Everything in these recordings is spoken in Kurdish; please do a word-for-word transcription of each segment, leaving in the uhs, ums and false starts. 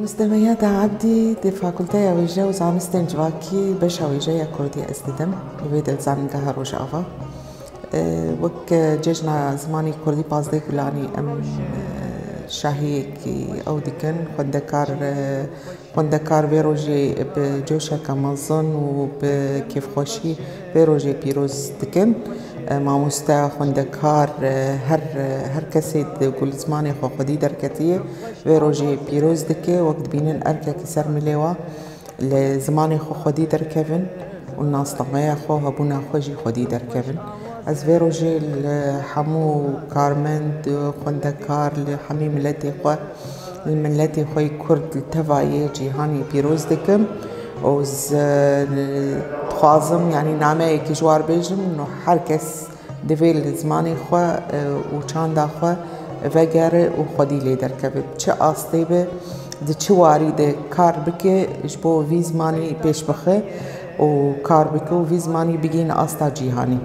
Ez Demeyada Ebdî di Fakulteya Wêje û Zanistên Civakî beşa wêje ya Kurdî ez didim li vê de li Zanîngeha Rojava. E, wek, e, Cejna Zimanê Kurdî pazdeh Gulanî em, e, şahiyekî ew dikin. Xwendekar, e, xwendekar vê rojê bi coşeke mezin û bi kêfxweşî vê rojê pîroz dikin. E, mamoste, xwendekar, e, her, her kesê di ku li zimanê xwe xwedî derketiye, vê rojê pîroz dike. Wek dibînin erkekî ser milê wa li zimanê xwe xwedî derkevin û nasnameya xwe, hebûna xwe jî xwedî derkevin. Ez vê rojê li hemû karmend, xwendekar, li hemî miletê xwe, li miletê xwe yê Kurd li teva yê cîhanê pîroz dikim û z-, dixwazim, yanî nameyekî ji war bêjim û her kes divê li zimanê xwe, e, û çanda xwe vegere û xwedî lê derkeve. Bi çi astê be, di çi warî de kar bike, ji bo vî zimanî pêş bixe û kar bike û vî zimanî bigihîne asta cîhanî.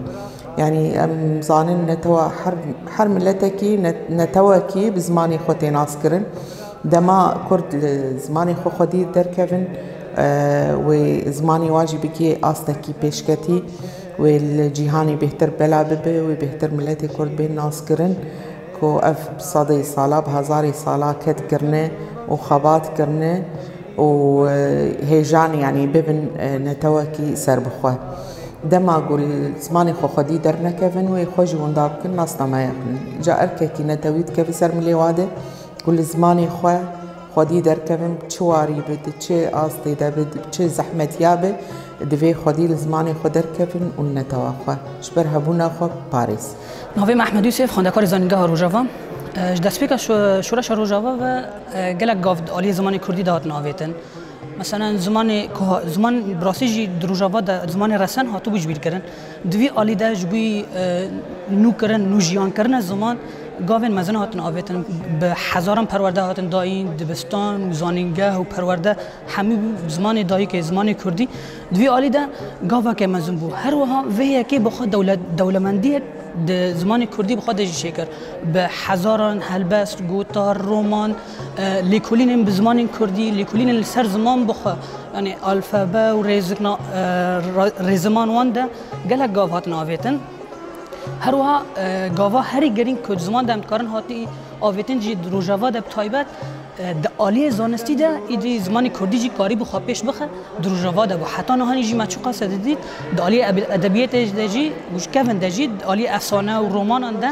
Yanî em zanin netewa her, her miletekî, net-, netewekî bi zimanê xwe tê naskirin. Dema Kurd li zimanê xwe xwedî derkevin, e, wê zimanê wa jî bigihê astekî pêşketî, wê li cîhanê bêhtir bela bibe, wê bêhtir miletê Kurd bên naskirin, ku ev bi sedê sala, bi hezarê sala ked kirine û xebat kirine û, e, hêjan, yanî bibin, e, netewekî serbixwe. Dema ku li zimanê xwe xwedî dernekevin, wê xwe jî winda bikin, nasnameya xwînin. Ca erkekî netewî dikeve ser milê wa de, ku li zimanê xwe xwedî derkevin, bi çi warî be, di çi astê de be, di çi zehmetiya be, divê xwedî li zimanê xwe derkevin û li netewa xwe, ji ber hebûna xwe biparêz. Navê min Ehmed Yûsef, xwendekarê Zanîngeha Rojava. E, ji destpêka şo-, şoreşa Rojava ve, e, gelek gav di aliyê zimanê kurdî de hatin avêtin. Meselen, zimanê ku ha-, ziman bi rastî jî di Rojava de zimanê resen hatibû ji bîr kirin. Di vî alî de ji bo, e, nû kirin, nû jiyan kirine ziman, gavên mezin hatin avêtin, bi hezaran perwerde hatin dayîn, dibistan û zanîngeh û perwerde hemî zimanê dayikê, zimanê kurdî. Di vî alî de gaveke mezin bû. Her wiha vê yekê bi xwe dewle-, dewlemendiyek di zimanê kurdî bi xwe de jî çêkir. Bi hezaran helbest, gotar, roman, e, lêkolînên bi zimanên kurdî, lêkolînên li ser ziman bi xwe, yanî alfabe û rêzikna-, e, ra-, rêziman wan de gelek gav hatin avêtin. Her wiha, e, gava herî girîng ku di ziman de em dikarin hatî avêtin jî di Rojava de bi taybet, e, di aliyê zanistî de îdî zimanê kurdî jî karîbû xwe pêş bixe, di Rojava de bû. Heta nihanî jî me çiqas e didît, di aliyê ebe-, edebiyatê de jî û ji kevin de jî, di aliyê efsane û romanan de,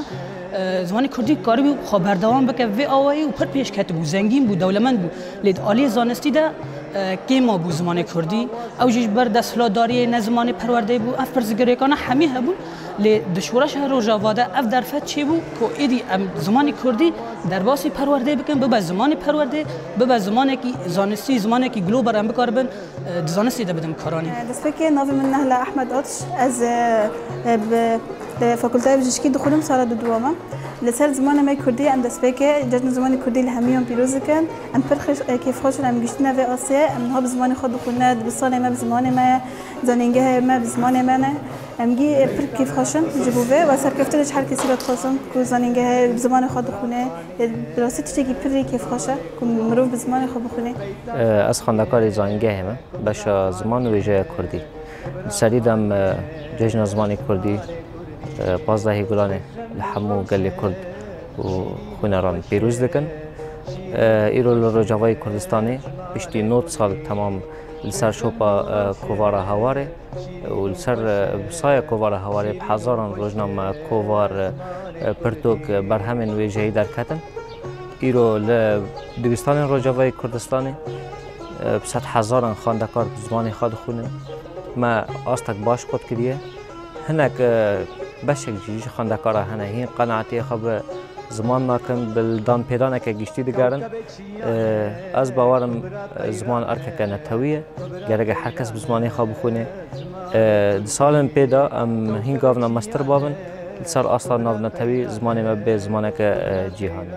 e, zimanê kurdî karîbû xwe berdewam bike vê awayî û pir pêş ketibû, zengîn bû, dewlemend bû. Lê di aliyê zanistî de, e, kêm mabû zimanê kurdî. Ew jî ji ber desthilatdariyê ne zimanê perwerdeyê bû. Ev pirsgirêkana hemî hebûn. Lê di şoreşa Rojava de ev derfet çêbû ku êdî em zimanê kurdî derbasî perwerdeyê bikin, bibe zimanê perwerdeyê, bibe zimanekî zanistî, zimanekî global em bikaribin, e, di zanistê de bidin karanî. Destpêkê navê min Nehla Ehmed Atiş. Ez, e, e, bi, li Fakulteya Bijîşkî dixwînim, sala duduwam e. Li ser zimanê me kurdî em destpêkê Cejna Zimanê Kurdî li hemûyan pîroz dikin. Em pir xweş, e, kêfxweş in, em gihîştine vê astê. Em niha bi zimanê xwe dixwîne, dibistanê me bi zimanê me ye, zanîngehê me bi zimanê me ne. Em gî, e, pir kêfxweş in ji bo vê. We serkeftinê ji her kesî re dixwazim ku zanîngehê bi zimanê xwe dixwîne. E, bi rastî tiştekî pirî kêfxweş e ku mirov bi zimanê xwe bixwîne. E, ez xwendekarê zanîngehê me, beşa ziman û wêjeya kurdî. Di serî de em, e, Cejna Zimanê Kurdî, e, pazdehê Gulanê li hemû gelê Kurd û xwîneran pîroz dikin. E, îro li Rojavayê Kurdistanê piştî nod sal temam li ser şopa, e, kovara Hawarê û li ser, e, bi saya kovara Hawarê bi hezaran rojname, kovar, e, pirtûk, e, berhemên wêjeyî derketin. Îro li dibistanên Rojavayê Kurdistanê, e, bi sed hezaran xwendekar bi zimanê xwe dixwînin. Me astek baş qut kiriye. Hinek, e, beşek jî ji xwendekara hene hîn qenaetiyê xwe bi ziman nakin, bi danpêdaneke giştî digerin. E, ez bawerim, e, ziman erkeke netewî ye. Gereke her kes bi zimanê xwe bixwîne. E, di salên pê de em hîn gavna mestir babin, li ser asta navnetewî zimanê me bê zimaneke, e, cîhanî.